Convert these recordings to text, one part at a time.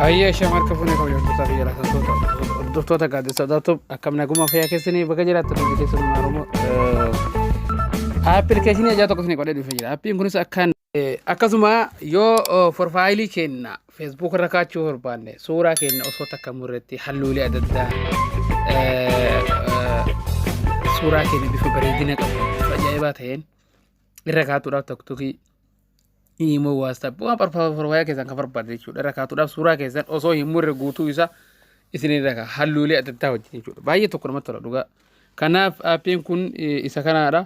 Hayyee ishee harka fuunee kabajamtootaa fi jaallatamtoota hordoftoota gaaddisa Odaatoob akkam naguma fayyaa keessanii bakka jiraattan hundi keessan Oromoo appilikeeshinii ajaa tokko isinii qodhee dhufee jira. Appiin kunis akkaan akkasuma yoo profaayilii keenya feesbuuk irra kaachuu barbaanne suuraa keenya osoo takka murretti halluulee adda addaa suuraa keenya bifa bareedina qabu bifa ajaa'ibaa ta'een irra kaatuudhaaf tiktokii Imo WhatsApp waan profaayilii keessan kan barbaadde jechuudha irra kaatuudhaaf suuraa keessan osoo hin murre guutuu isaa isin irra kaa halluulee adda addaa wajjin jechuudha baay'ee tokko namatti tola dhugaa kanaaf aappiin kun isa kanaadha.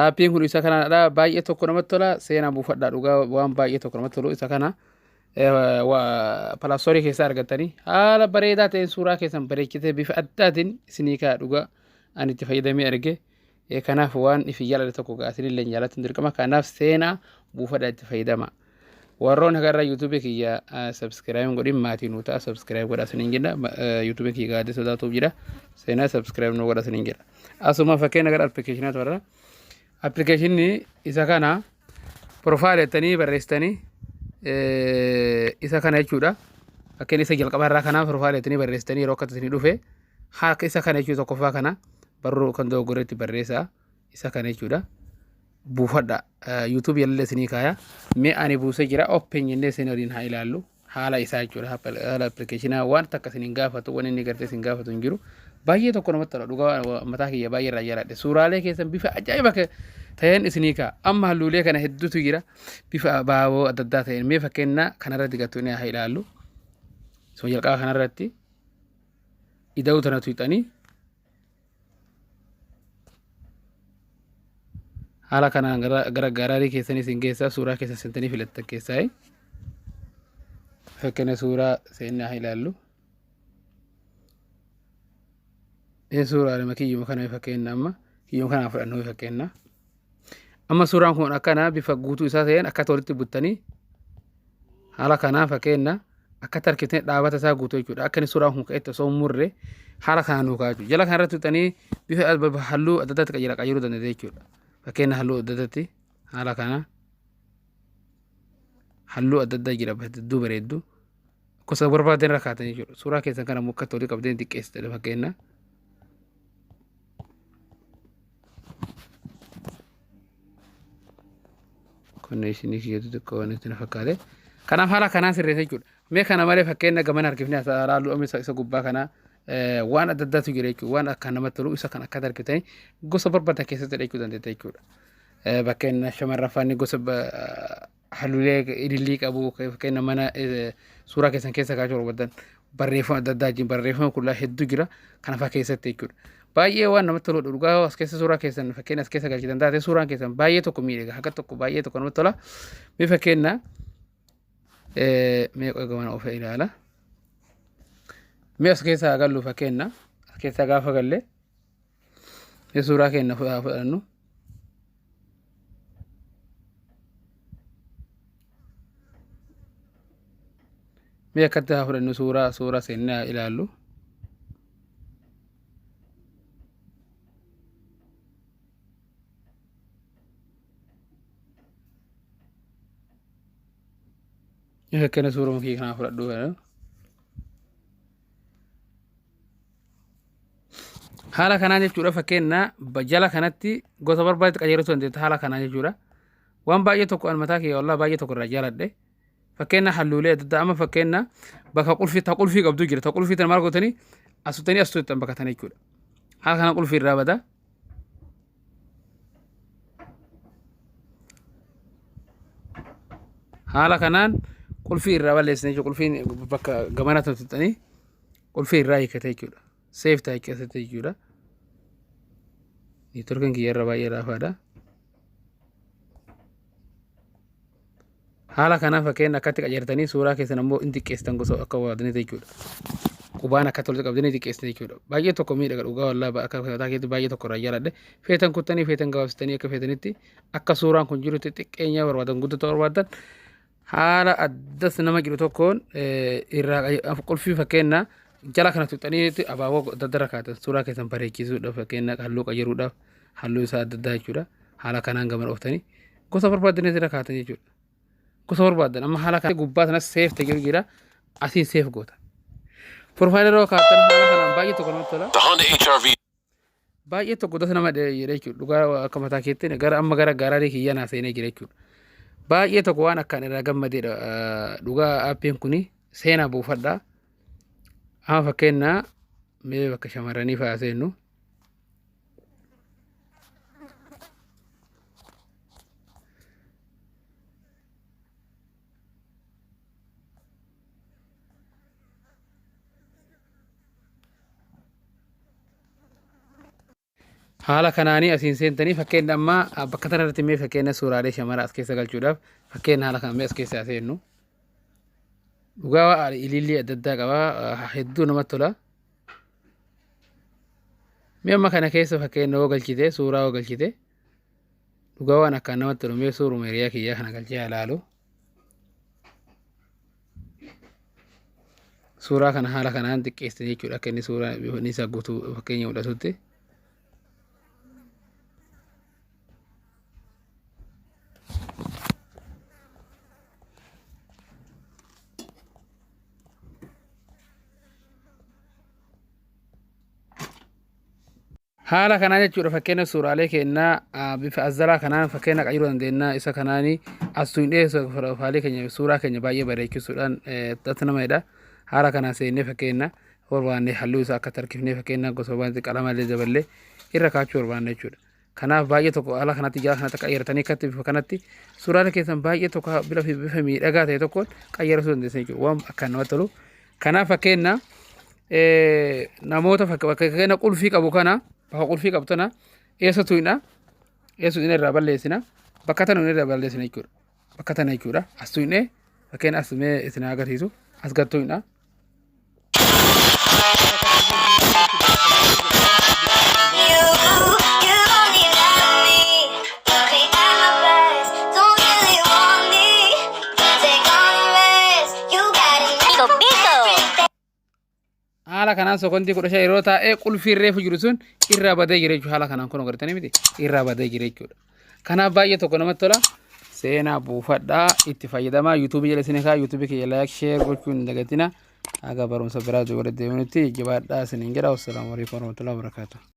Aappiin kun isa kanaadha. Baay'ee tokko namatti tola. Seenaa buufadhaa dhugaa waan baay'ee tokko namatti tolu isa kana. Palaastorii keessaa argattanii haala bareedaa ta'een suuraa keessan bareechitee bifa addaatiin isinii ka'a dhugaa ani itti fayyadamee arge. Kanaaf waan ifi jaalladhe tokko ga'a isinillee jaallattu dirqama. Kanaaf seenaa buufadhaa itti fayyadama. Warroon hagarra YouTube kiyya subscribe hin godhin maatii nuu ta'a subscribe godha isiniin jedha. YouTube kiyya gaaddisa sodaatuuf jira. Seenaa subscribe nuu godha isiniin jedha. Asuma fakkeenya gara appilikeeshinaatti warra. Appilikeeshinni isa kana profile jettanii barreessitanii isa kana jechuudha. Fakkeenya isa jalqabaa irraa kanaa profile jettanii barreessitanii yeroo akkatti isinii dhufe harka isa kana jechuudha tokkoffaa kana barruu kan dogoggoretti barreessaa isa kana jechuudha. Buufadha. YouTube jallee isinii kaaya. Mee ani buusee jira open jennee isin waliin haa ilaallu. Haala isaa jechuudha. Haala appilikeeshinaa waan takka isin hin gaafatu waan inni gartee isin gaafatu hin jiru. Baay'ee tokko namatti tola dhugaa mataa kiyya baay'ee irraa jaaladhe. Suuraalee keessan bifa ajaa'iba ta'een isinii ka'a. Amma halluulee kana hedduutu jira. Bifa abaaboo adda addaa ta'een mee fakkeenya kanarratti gattu haa ilaallu. Isuma jalqaba kanarratti ida'uu tana tuqxanii haala kanaan gara gaaraarii keessanii isin geessaa suuraa keessa seentanii filattan keessaa fakkeenya suuraa seennaa haa ilaallu. Ee suuraa kiyyuma kana fakkeenya amma kiyyuma kana fudhannu fakkeenya. Amma suuraan kun akkana bifa guutuu isaa ta'een akka walitti buttanii haala kanaa fakkeenya akka tarkiftee dhaabata isaa guutuu jechuudha. Akka inni suuraan kun ka'etti osoo hin murre haala kanaan nuu ka'a jechuudha. Jala kanarratti tuqxanii bifa halluu adda addaatti qajeela qajeeluu dandeenya jechuudha. Fakkeenya halluu adda addaatti haala kana halluu adda addaa jira hedduu bareeddu. Gosa barbaadan irra kaa'atan jechuudha. Suuraa keessan kana muka tolii qabdee xiqqeessite fakkeenya. Konneeshinii kiyyatu xiqqoo waan itti na fakkaate. Kanaaf haala kanaan sirreessa jechuudha. Mee kana malee fakkeenya gamana harkifnee as ilaallu amma isa gubbaa kana waan adda addaatu jira jechuudha. Waan akka namatti tolu isa kan akka harkiftanii gosa barbaadan keessatti jechuu dandeetta jechuudha. Fakkeenya shamarran faanni gosa halluulee ilillii qabu fakkeenya mana suuraa keessan keessa kaa'achuu barbaadan barreeffama adda addaa jiru barreeffama kullaa hedduu jira kana fa'aa keessatti jechuudha. Baay'ee waan namatti toludha dhugaa as keessa suuraa keessan fakkeenya as keessa galchitan taate suuraan keessan baay'ee tokko miidhaga haga tokko baay'ee tokko namatti tola. Mee fakkeenya mee gamana ofe ilaala. Mee as keessa haa gallu fakkeenya as keessa gaafa galle mee suuraa keenya haa fudhannu. Mee akkatti haa fudhannu suuraa suuraa seennee haa ilaallu. Mee fakkeenya suuruma kiyya kanaa fudhadhu. Haala kanaan jechuudha fakkeenya jala kanatti gosa barbaadetti qajeelchuu dandeetta haala kanaan jechuudha. Waan baay'ee tokko an mataa kiyya wallah baay'ee tokko irraa jaaladhe. Fakkeenya halluulee adda addaa amma fakkeenya bakka qulfii ta qulfii qabdu jira ta qulfii tana maal gootanii asutanii asutti bakka tana jechuudha. Haala kanaan qulfii irraa bada. Haala kanaan qulfii irraa balleessine jechuudha. Qulfiin bakka gamana tuttanii qulfii irraa hiikkate jechuudha. Seef ta'e keessatti jechuudha. Neetworkiin kiyya irra baay'ee laafaadha. Haala kanaan fakkeenya akkatti qajeeltanii suuraa keessan ammoo in xiqqeessitan gosa akka waadanii jechuudha. Qubaan akka tolti qabdanii xiqqeessitan jechuudha. Baay'ee tokko miidhaga dhugaa wallaa akka mataa keetti baay'ee tokko irraa jaaladhe. Feetan kuttanii feetan gabaabsitanii akka feetanitti akka suuraan kun jirutti xiqqeenya barbaadan guddata barbaadan haala addas nama jedhu tokkoon irraa qulfii fakkeenya jala kana tuqxanii abaaboo adda adda kaatan suuraa keessan bareechisuudhaaf fakkeenya halluu qajeeluudhaaf halluu isaa adda addaa jechuudha. Haala kanaan gama dhooftanii gosa barbaadan irra kaatan jechuudha. Gosa barbaadan amma haala kana gubbaa sanas seef ta'e jira. Asiin save goota. Profile yeroo kaa'attan haala kanaan baay'ee tokko namatti tola. The Honda HRV Baay'ee tokko dasa nama jedha jechuudha. Dhugaa akka mataa keetti gara amma gara gallery kiyya naa seenee jira jechuudha. Baay'ee tokko waan akkaan irraa gammadeedha. Dhugaa aappiin kuni seenaa buufadha. Amma fakkeenyaa mee bakka shamarranii fa'aa seennu. Haala kanaanii asiin seentanii fakkeenya ammaa bakka kana irratti mee fakkeenya suuraalee shamaraa as keessa galchuudhaaf fakkeenya haala kana mee as keessa seennu. Dhugaa ilillii adda addaa qaba, hedduu namatti tola. Mee amma kana keessa fakkeenya yoo galchite, suuraa yoo galchite, dhugaa waan akkaan namatti tolu. Mee suuruma hiriyaa kiyyaa kana galchee haa ilaalu. Suuraa kana haala kanaan xiqqeessine jechuudha, akka inni suuraa bifni isaa guutuu fakkeenya mul'atutti. Haala kanaa jechuudha, fakkeenya suuraalee keenyaa bifa azzalaa kanaan fakkeenya qayyaruu dandeenya. Isa kanaanii as hin dhiyeessu, profile keenya, suuraa keenya baay'ee bareechisuudhaan datti nama jedha. Haala kanaan seennee fakkeenya barbaanne halluu isaa akka tarkifnee, fakkeenya gosa barbaanne qalama illee daballee irra kaachuu barbaanne jechuudha. Kanaaf baay'ee tokko haala kanatti jala kanatti qayyartanii akkatti bifa kanatti suuraalee keessan baay'ee tokko bifa miidhagaa ta'e tokkoon qayyarachuu dandeessan jechuudha. Waan akkaan namatti tolu. Kanaaf fakkeenya namoota fakkeenya qulfii qabu kana, bakka qulfii qabu tana eessa tuyna, eessa tuyna irraa balleessina, bakka tana irraa balleessina jechuudha. Bakka tana jechuudha. As tuyne, fakkeenya as mee isin agarsiisu, as gad tuyna. You, you only love me when at my best. Don't really want me, but take all the rest. You got Bingo, bingo. Haala kanaan sekondii 15 yeroo taa'ee qulfii reefu jiru sun irraa badee jira jechuudha. Haala kanaan kun agartanii miti, irraa badee jira jechuudha. Kanaaf baay'ee tokko namatti tola. Seenaa buufadhaa, itti fayyadamaa. YouTube jala isin kaa YouTube kiyya like, share gochuun hin dagatina. Haga barumsa biraa walitti deebinutti jabaadhaa isiniin jedha. Wassalaamu alaikum warahmatullahi wabarakatuh.